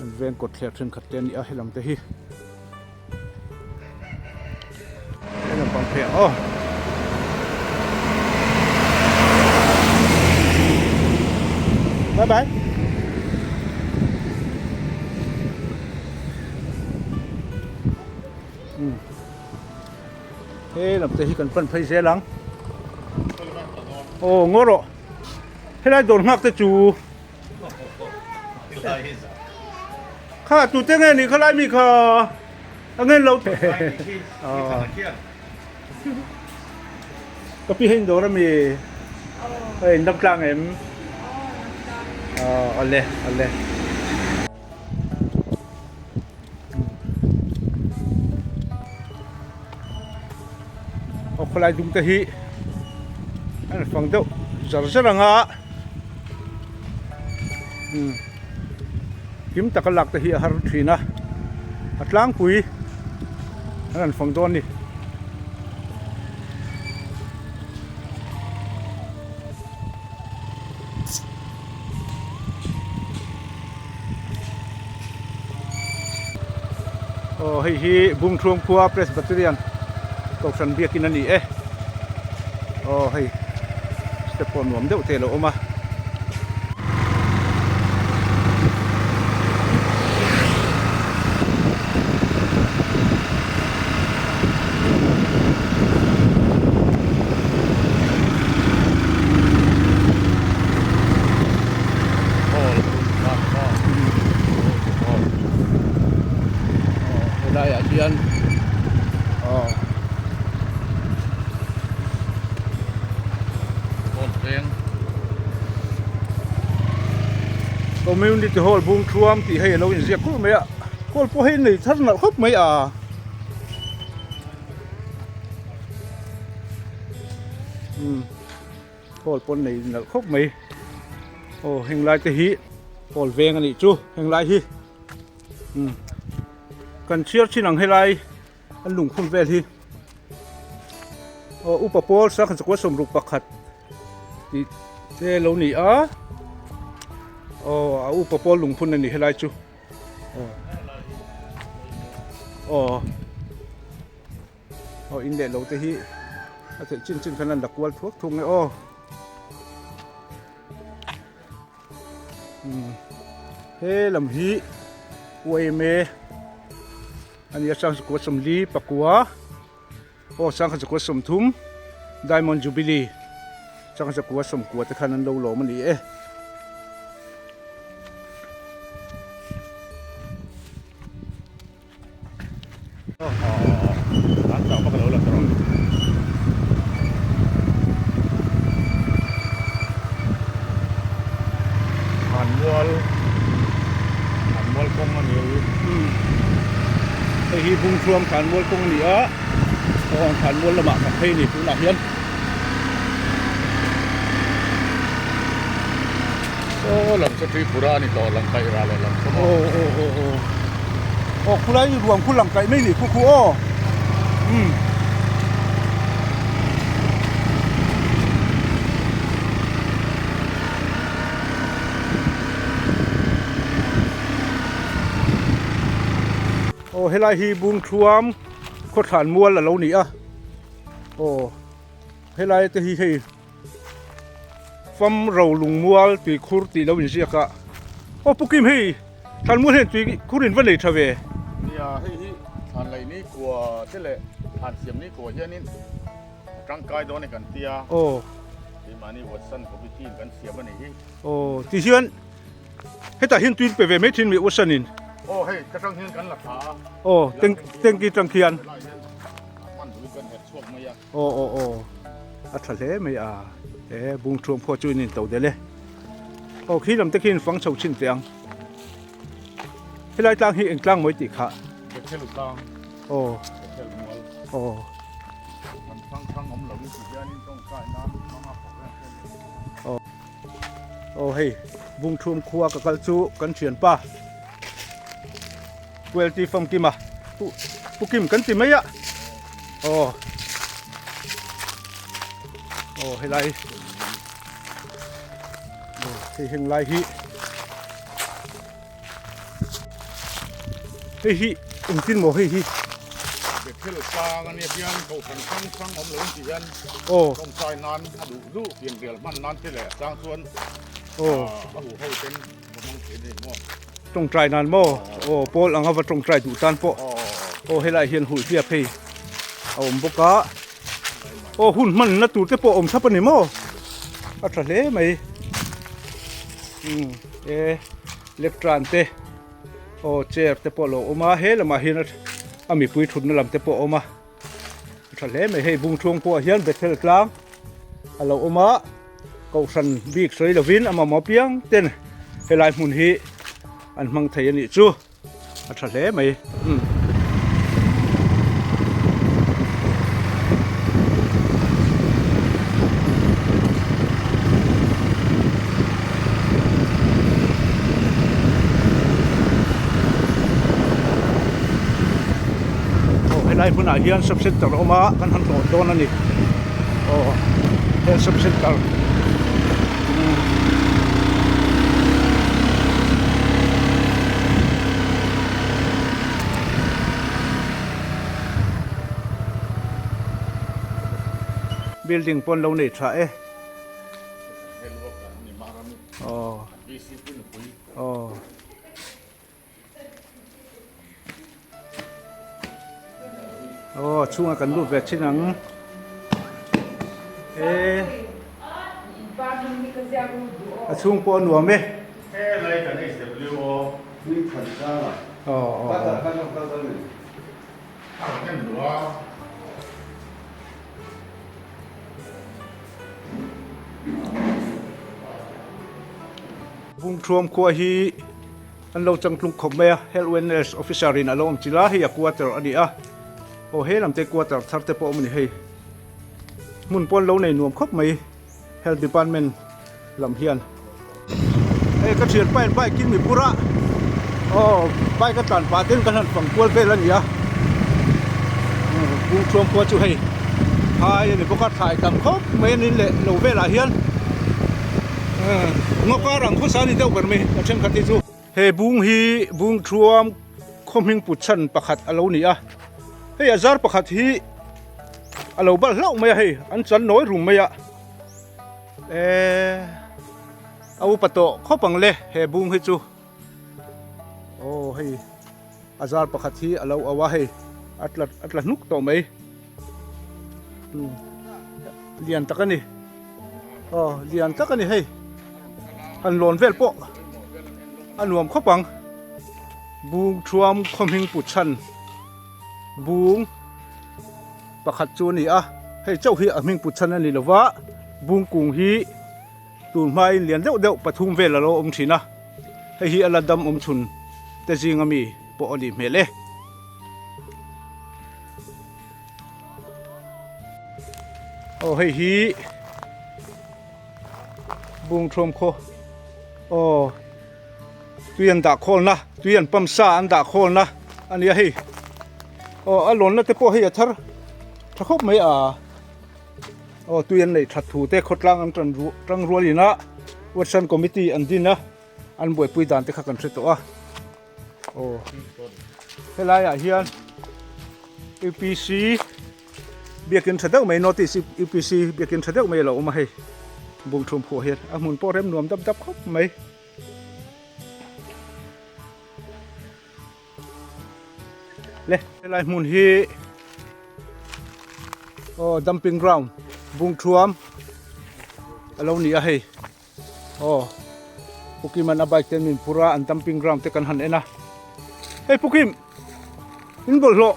An veng kawt thler thenkhat te a ni a helam te hi helam pang phei ang aw. Bye bye. He lam te hi kan pan phei zel ang. Aw ngaw rawh. Helai dawr nghak te chu. Kha tute nge ni khalai mi kha a ngen lo Ka pi hei dawr ami hei in dam tlang em aw awle awle. Aw khawlai dum te hi an fang deuh zar zar ang a umm kim taka lak te hi a har thin a a tlangpui an rawn fang dawn a ni. Aw hei hi Bungthuam khua Presbyterian Kohhran biakin a ni e. Aw hei step pawh nuam deuh te a lo awm a. Helai ah hian aw Community Hall Bungthuam tih hei a lo inziak kulh mai a hall pawh hei nei thar nalh khawp mai a. Hall pawn nei nalh khawp mai aw heng lai te hi hall veng a nih chu heng lai hi umm kan chhiar thin ang helai an lungkhum vel hi aw upa pawl sangha chakua sawmruk pakhat tih te lo ni a aw a upa pawl lungphun a ni helai chu aw aw. Aw in leh lo te hi a theih chin chin khan an la kual thuak thung e aw. Umm he lam hi uaime a nia chang zakua sawmli pakua aw changkhat zakua sawmthum diamond jubilee changkhat zakua sawmkua te khan an lo lawm a ni e. Hei hi Bungthuam Thlanmual kawng a ni a, aw Thlanmual lamah kan phei a ni tunah hian. Saw lam chu Tripura a ni tawh lang kaih rah leh lam khaw maw? Aw aw aw aw aw khulai ruang khu lang kaih mai ni khu khu aw umm. Aw helai hi Bungthuam khawthlan mual a lo ni a aw helai te hi hei. Fam ro lungmual tui khur tih lo inziak a, aw Pu Kim hei thlanmual hian tui khur in va nei tha ve. Nia hei hi thlan laih ni kua te leh thlan siam ni kua hianin a tangkai dawn e kan tia. Aw. Keimahni Watson committee in kan siam a nih hi. Aw ti hian hetah hian tui pe ve mai thin mi Watson in. Aw hei ka tang hian kan la thla a. Aw tanky tang khian. Helai hian a hman duhin kan herh chhuak mai a. Aw aw aw a tha hle mai a e bungthuam pawh chu in in to del e aw khi lam te khi in fang chho chhin teh ang helai tlang hi eng tlang mawi tih kha Bethel tlang aw Bethel mual aw kan thlang thlang awm lo in ti hian in tawngtai nan hmang a program te nei aw aw hei bungthuam khua ka kal chu kan thianpa Quality famkima pu pu kim kan ti mai a aw aw helai aw hei heng lai hi hei hi engtin maw hei hi Bethel tlang ania hian kohhran hrang hrang awm lo in tih hian aw tawngtai nan a duh duh pianrial hman nan te leh a chang chuan aw a huho ten ka hmang thei a ni maw. Tawngtai nan maw? Aw pawl anga va tawngtai duh tan pawh aw helai hian hulh hliap hei a awm bawk a aw hun hmanna tur te pawh a awm thlap a ni maw a tha hle mai umm e. Lectern te aw chair te pawh a lo awm a he lamah hian a mipui thutna lam te pawh a awm a a tha hle mai hei bungthuang pawh ah hian Bethel tlang a lo awm a kohhran bik sawi lovin a mamawh piang ten helai hmun hi an hmang thei a nih chu. A tha hle mai. Umm. Aw helai hmunah hian sub center a awm a kan han tlawh dawn a ni. Aw he sub center. Building pawn lo nei tha e. Aw. Aw. Aw chhungah kan lut ve thin ang e a chhung pawh a nuam e aw aw Bungthuam khua hi An lo changtlung khawp mai a, Health Wellness Officer in a lo awm chilh a, hei a quarter a ni a, aw he lam te quarter thar te pawh a awm a ni hei. Hmun pawh an lo nei nuam khawp mai Health Department lam hian. Hei ka thian pa in bike in mi pur a, aw bike a tlan pah ten kan han fang kual vel a ni a, Bungthuam khua chu hei phai a ni bawk a, thlai tam khawp mai a ni leh lo velah hian. Ngawka rang khawsa a ni deuh ber mai a thenkhat hi chu. He bung hi bung thuam khaw hming put chhan pakhat a lo ni a, hei a zar pakhat hi a lo balh hlauh mai a hei an chan nawi rum mai a, eee a upa tawh khawp ang le he bung hi chu aw hei a zar pakhat hi a lo au a hei a tla a tla hnuk tawh mai. Lian tak a ni aw lian tak a ni hei han lawn vel pawh a nuam khawp ang bung thuam khaw hming put chhan bung pakhat chu a ni a hei chauh hi a hming put chhan a ni lova bung kung hi tun hmain lian deuh deuh pathum vel a lo awm thin a hei hi a la dam awm chhun te zinga mi pawh a nih hmel e. Aw hei hi bungthuam khaw aw tui an dah khawlna tui an pump sa an dah khawlna a nia hei aw a lawnna te pawh hei a thar tha khawp mai a aw tui an neih that thu te khawtlang an tan tang rual ina Western committee an din a an buaipui dan te kha kan hre tawh a. Aw helai ah hian UPC biakin tha deuh mai notice UPC biakin tha deuh mai a lo awm a hei bungthum phuah hian a hmun pawh rem nuam dap dap khawp mai. Le helai hmun hi aw dumping ground bungthuam a lo ni a hei. Aw Pukim an a bike ten min phur a an dumping ground te kan han en a hei Pukim in bawlhhlawh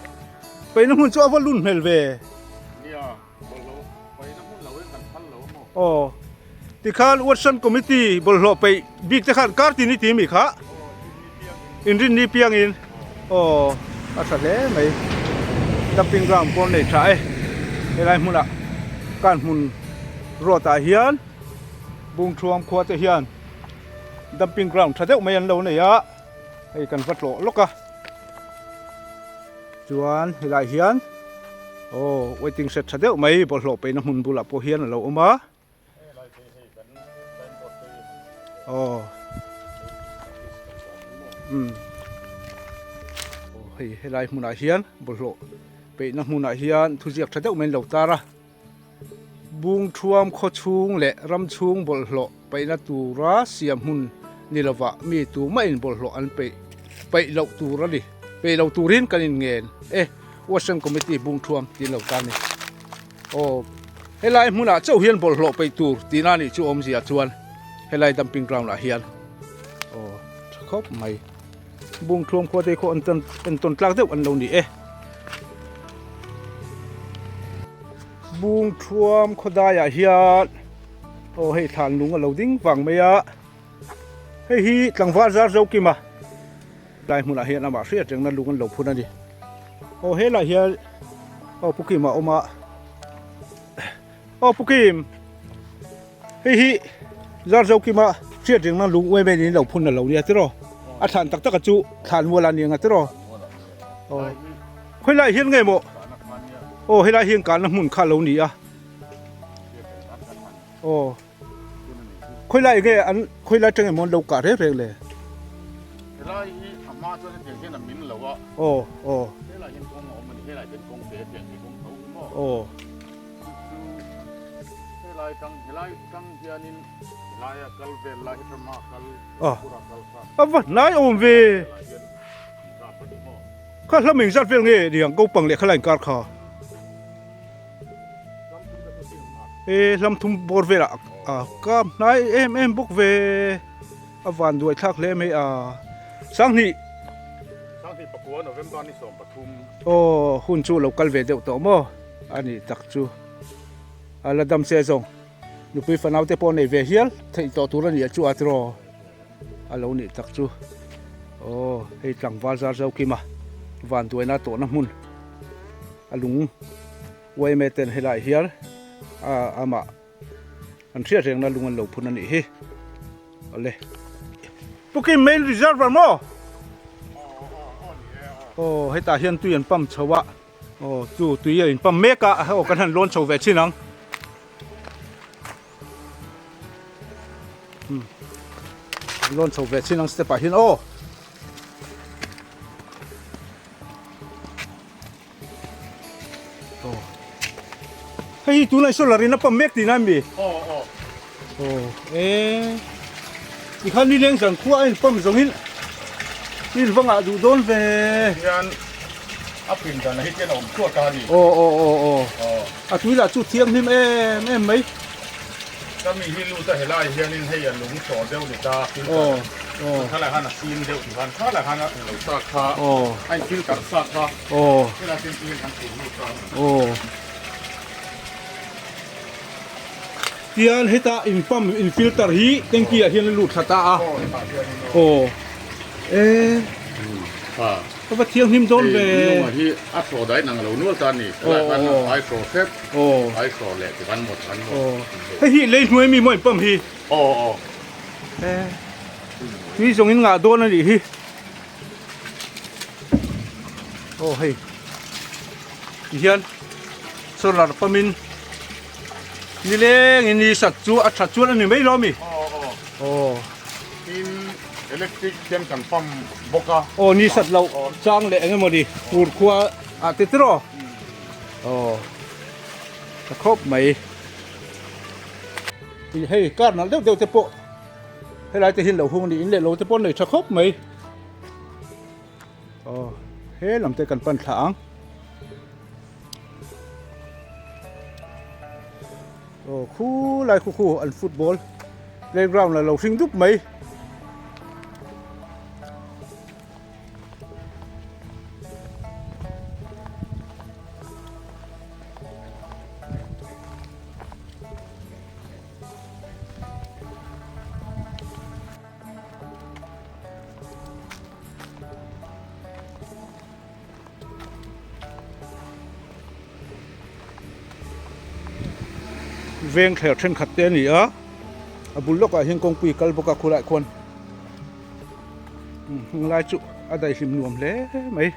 paihna hmun chu a va lun hmel ve Nia bawlhhlawh paihna hmun lo in kan phal lo a maw Aw tikhan Watson committee bawlhhlawh paih bik te khan kar tin i ti mi kha inrinni piangin aw a tha hle mai dumping ground pawh an nei tha e helai hmunah kan hmun road ah hian Bungthuam khua te hian dumping ground tha deuh mai an lo nei a, hei kan va tlawh lawk a, chuan helai hian aw waiting shed tha deuh mai bawlhhlawh peihna hmun bulah pawh hian a lo awm a, aw umm hei helai hmunah hian bawlhhlawh peihna hmunah hian thuziak tha deuh mai an lo tar a. Bungthuam khaw chhung leh ram chhung bawlhhlawh paihna tura siam hmun ni lovah mi tumahin bawlhhlawh an peih paih loh tur a ni. Peih lo turin kan inngen e, Western Committee Bungthuam tiin lo tan ni. Aw, helai hmunah chauh hian bawlhhlawh paih tur tihna nih chu awmzia chuan helai dumping ground ah hian aw tha khawp mai. Bungthuam khua te khaw entawn tlak deuh an lo ni e. Bungthuam khawdaiah hian aw hei thlan lung a lo ding vang mai a, hei hi tlangval zar zo kima tlai hmunah hian amah hriat rengna lung an lo phun a ni. Aw helaiah hian aw Pu Kima a awm a, aw Pu Kim. Hei hi Zarzo kima hriat rengna lung uai mai niin lo phun a lo nia tiraw? A thlan tak taka chu thlan mual a ni ang a tiraw? Aw khawilai hian nge maw? Aw helai hian kalna hmun kha a lo ni a. Aw khawilai nge an khawilai atang emaw an lo kah reng reng le? Helai hi a hma chuan hetiang hian a min lo a. Aw aw. Helai hian kawng a awm a ni helai hian kawng te hetiang hi kawng tho hi maw? Aw. A va hnai awm ve. Kha hlam eng zat vel nge niang ko pang leh kha la inkar kha. E hlam thum bawr velah a ka hnai em em bawk ve. A van duai thlak hle mai a. Sanghnih. Sanghnih pakua November ni 13. Aw hun chu lo kal ve deuh tawh maw. A nih tak chu a la dam che zawng. Nupui fanau te pawh nei ve hial theih tawh tur a nih chu a tiraw a lo nih tak chu. Aw hei tlangval zar zo kima vanduaina tawhna hmun a lung uaime ten helaiah hian a amah an hriat rengna lung an lo phun a nih hi. Awle. Pukim main reservoir maw? Aw hetah hian tui an pump chho a. Aw chu tui a in pump mek a aw kan han lawn chho ve chin ang. Hmm. Lawn chho ve chin ang step ah hian aw. Aw. Hei hi tunah solar in a pump mek tihna ami? Aw aw. Aw e. Tikhan nileng zan khua a in pump zawngin in va ngah duh dawn ve. Hian a pin dan hi chian a awm chhuak a ni. Aw aw aw aw. A tui lah chu thianghlim em em mai. Ka mi hi lut a helai hianin hei a lung sawh deuh ni ta filter khalai khan a sim deuh ti khan khalai khan a lo sak kha a in filter sak kha helai tin tin kan tih lut ta. Tian heta in pump in filter hi tanky ah hian a lut thla ta a. Aw e. Ka va thianghlim dawn ve. Hei nunga hi a thaw daih nang lo nual ta ni. Helai khan ai hraw hrep. Ai hraw leh ti khan maw ti khan maw. Hei hi lei hnuai mi maw in pump hi. Aw aw. Tui zawng in ngah dawn a nih hi. Aw hei. Ti hian solar pump in nileng in ni sat chu a tha chuan a ni mai lo mi. Aw aw. Aw. Tin electric hian kan pump bawk a. Aw ni sat loh chang leh eng emaw ni fur khua ah te tiraw. Aw tha khawp mai. Hei kar nalh deuh deuh te pawh helai te hian lo hung a ni in leh lo te pawh an nei tha khawp mai. Aw he lam te kan pan thla ang. Aw khulai khu khu an football playground la lo hring dup mai. Veng thler thenkhat te a ni a a bul lawkah hian kawngpui kal bawk a khulaiah khuan heng lai chu a daihlim nuam hle mai.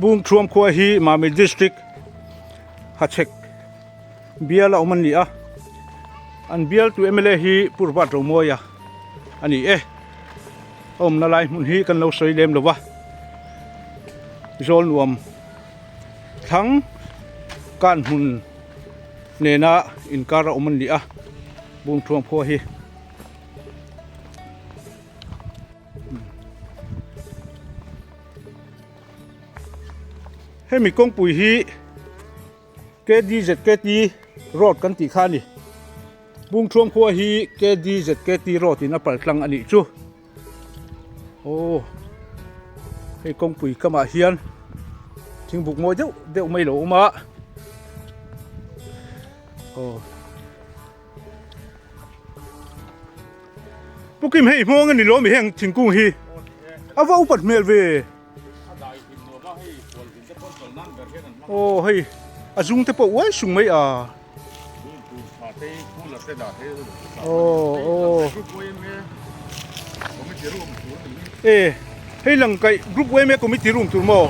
Bungthuam khua hi Mamit district Hachhek bial a awm an ni a an bial tu mla hi Purvat Romawia a ni e a awmna lai hmun hi kan lo sawi lem lo va zawl nuam thlang kan hmun nena inkar a awm an ni a Bungthuam khua hi. Hemi kawngpui hi KDZKT. Road kan tih kha a ni. Bungthuam khua hi KDZKT Road in a pal tlang a nih chu. Aw hei kawngpui kamah hian thingbuk mawi deuh deuh mai lo awm a. Aw Pu Kim hei hmawng a ni lo mi heng thingkung hi a va upat hmel ve. Aw hei a zung te pawh uai sung mai a. Aw aw E hei lang kaih group yma committee room tur maw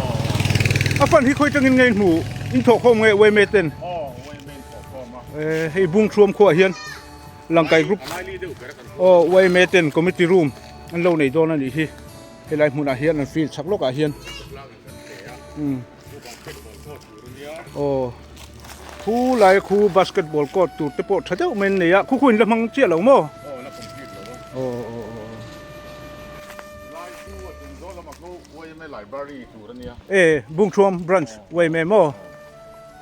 a fan hi khawi tangin nge in hmu in thawh khawm nge yma ten e hei bung thuam khuah hian langkai group aw yma ten committee room an lo nei dawn a nih hi helai hmunah hian an field chhak lawkah hian umm aw khu lai khu basketball court tur te pawh tha deuh mai an nei a khu khu in la hmang chiah lo maw aw aw aw e Bungthuam branch yma maw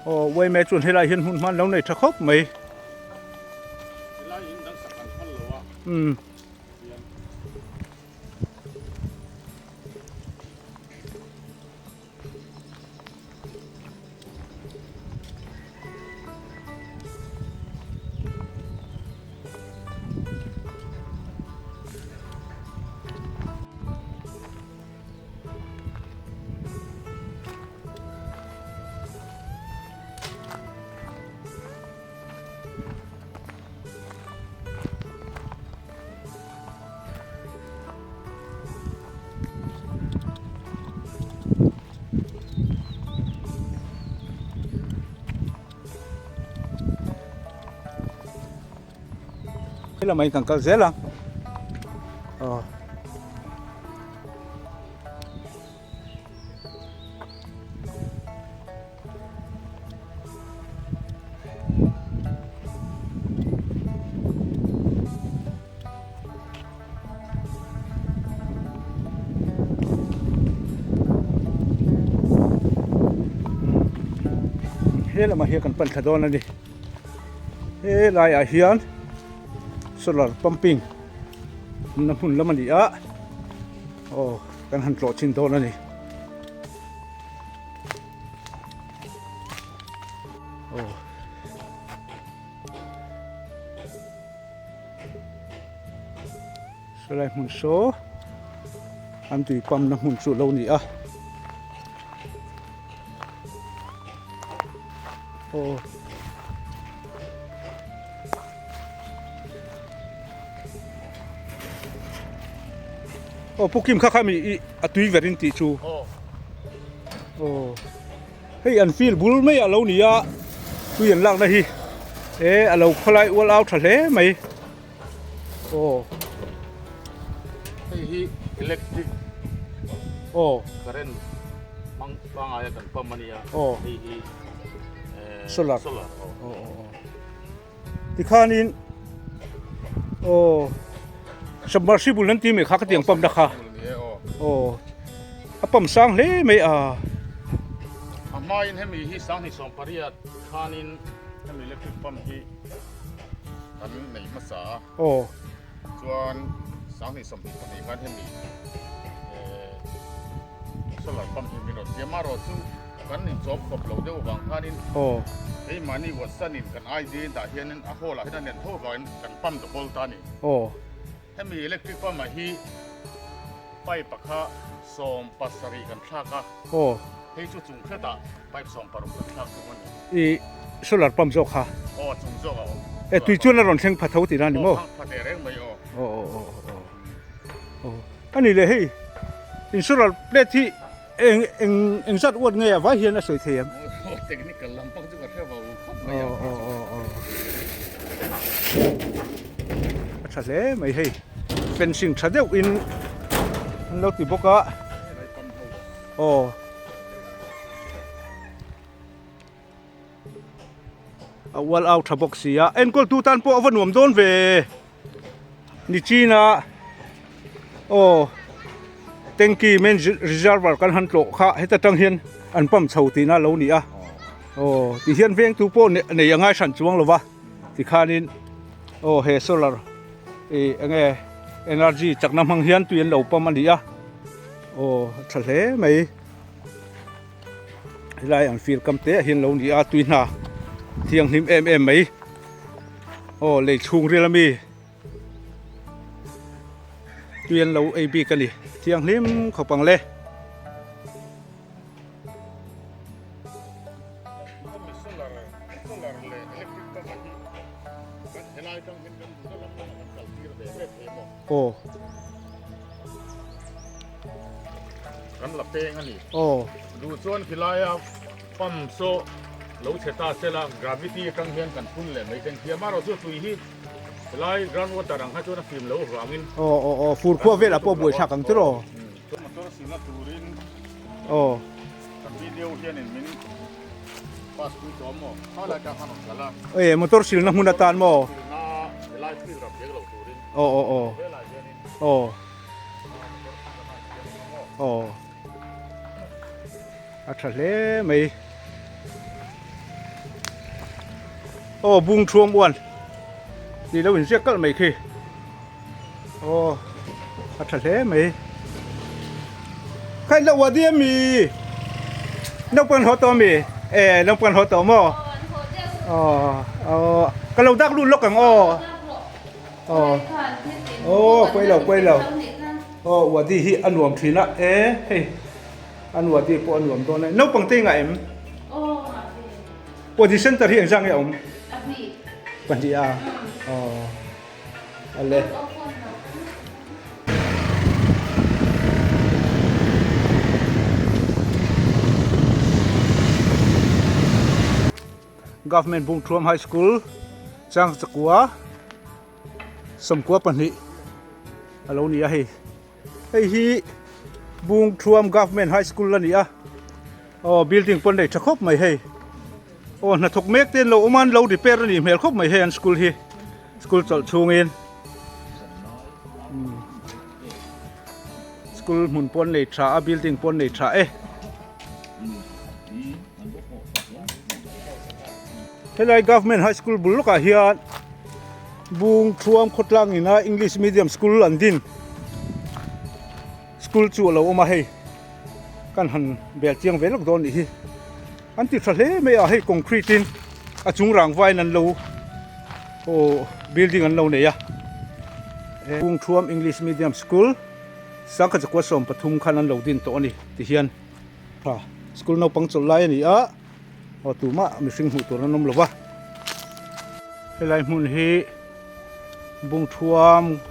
aw yma chuan helai hian hmun hman lo nei tha khawp mai umm. Helamah in kan kal zel a aw. He lamah hian kan pan thla dawn a ni he laiah hian solar pumping na hmun lam a ni a aw kan han tlawh chhin dawn a ni. Aw. Sawlai hmun saw an tui pump na hmun chu a lo ni a. Aw. Aw Pu Kim kha kha mi i a tui ver in tih chu. Aw. Hei an field bul mai a lo ni a tui an lakna hi e a lo khawlai ual au tha hle mai. Aw. Hei hi electric aw current hmang pangai a kan pump a nia. Aw. Hei hi solar. Solar aw. Aw aw aw. Tikhanin aw submersible an ti mai kha ka tiang pump na kha aw a pump sang hle mai a. A hmain hemi hi sanghnih sawmpariat khanin hemi electric pump hi kan nei hmasa a. Aw. Chuan 2022 khan hemi solar pump hi min rawn siam a rawh chu kan inchawm khawp lo deuh vang khanin hei mahni Watson in kan ID dah hianin a hall ah hian a nen tho vangin kan pump double ta a ni. Hemi electric pump ah hi pipe kha 17 kan thlak a, hei chu chung hretah pipe 60 kan thlak thung a ni. I solar pump zawk kha? Aw chung zawk a awm. E tui chuan a rawn thleng pha tho tihna a ni maw? Aw pha teh reng mai aw. Aw aw aw aw. Aw a ni le hei insural plate hi eng eng eng zat uat nge a vai hian a sawi thei em? Aw technical lampang chu ka hre vo khawp mai a. Aw aw aw aw a tha hle mai hei fencing tha deuh in an lo ti bawk a aw. A ual au tha bawk si a enkawl tu tan pawh a va nuam dawn ve ni chin a aw tanky main reservoir kan han tlawh kha heta tang hian an pump chho tihna a lo ni a. Aw ti hian vengtu pawh nei a ngai hran chuang lo va tikhanin aw he solar ih eng nge energy chakna hmang hian tui an lo pump a ni a aw a tha hle mai helai an fir kam te ah hian lo ni a tui hna thianghlim em em mai aw lei chhung rial ami. Tui an lo ei bik a ni thianghlim khawp ang le. Aw. Kan la peng a ni. Aw. Duh chuan khilaia pump saw lo chhe ta sela gravity atang hian kan phun leh mai theng thiam a erawh chu tui hi Helai ground water ang kha chuan a fim lo vangin. Aw aw aw fur khuah velah pawh buai thlak ang tiraw. Motor silna turin aw kan video hianin min pass pui tawh maw kha lai tang khan rawn kal a. E motor silna hmun atan maw. Silna helai field ah pek lo turin. Aw aw aw. Helai hianin. Aw. Aw. A tha hle mai. Aw bung thuam uan tih lo inziak kalh mai khi. Aw a tha hle mai. Khaih loh a diam mi. Naupang haw tawh mi. E naupang haw tawh maw. Aw aw ka lo dak lut lawk ang aw. Aw aw pawi lo pawi lo. Aw wadi hi a nuam thin a e hei. A nuah tih pawh a nuam dawn e. Naupang te ngah em? Pawh center hi engzah nge a awm? Pahnih a. Aw. Ale. Government Bungthuam High School Changchakua 92 a lo ni a hei. Hei hi Bungthuam Government High School a ni a, aw building pawn nei tha khawp mai hei, aw hnathawk mek te an lo awm a an lo repair a nih hmel khawp mai hei an school hi, school chawlh chhungin school hmun pawn nei tha a building pawn nei tha e. Helai Government High School bul lawkah hian Bungthuam khawtlang ina English Medium School an din school chu a lo awm a hei kan han bel chiang ve lawk dawn nih hi an ti tha hle mai a hei concrete in a chung rang vain an lo aw building an lo nei a Bungthuam English Medium School Sangkhachakuat 13 khan an lo din tawh a ni ti hian tha school naupang chawlh lai a ni a. Aw tumah mihring hmuh tur an awm lo va, helai hmun hi Bungthuam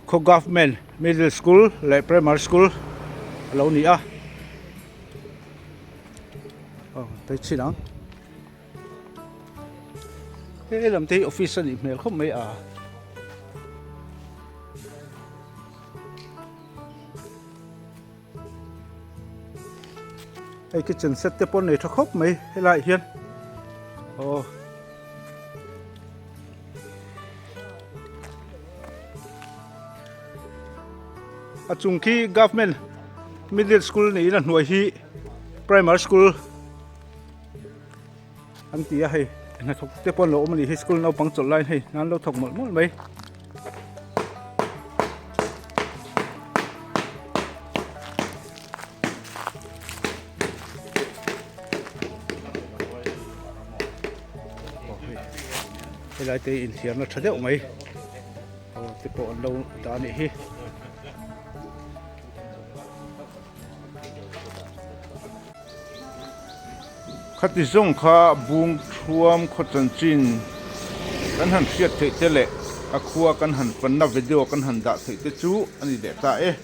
khaw government middle school leh primary school a lo ni a, aw tei chhin ang he lam te hi office a nih hmel khawp mai a. Hei kitchen set te pawh nei tha khawp mai helaiah hian aw a chung khi government middle school niin a hnuai hi primary school an ti a hei hnathawk te pawh an lo awm a ni hei school naupang chawlh laiin hei an lo thawk mawlh mawlh mai. Helai te hi inthiarna tha deuh mai aw te pawh an lo dah a nih hi. Khati zawng kha Bungthuam khaw chanchin kan han hriat theih te leh a khua kan han fanna video kan han dah theih te chu a ni leh ta e.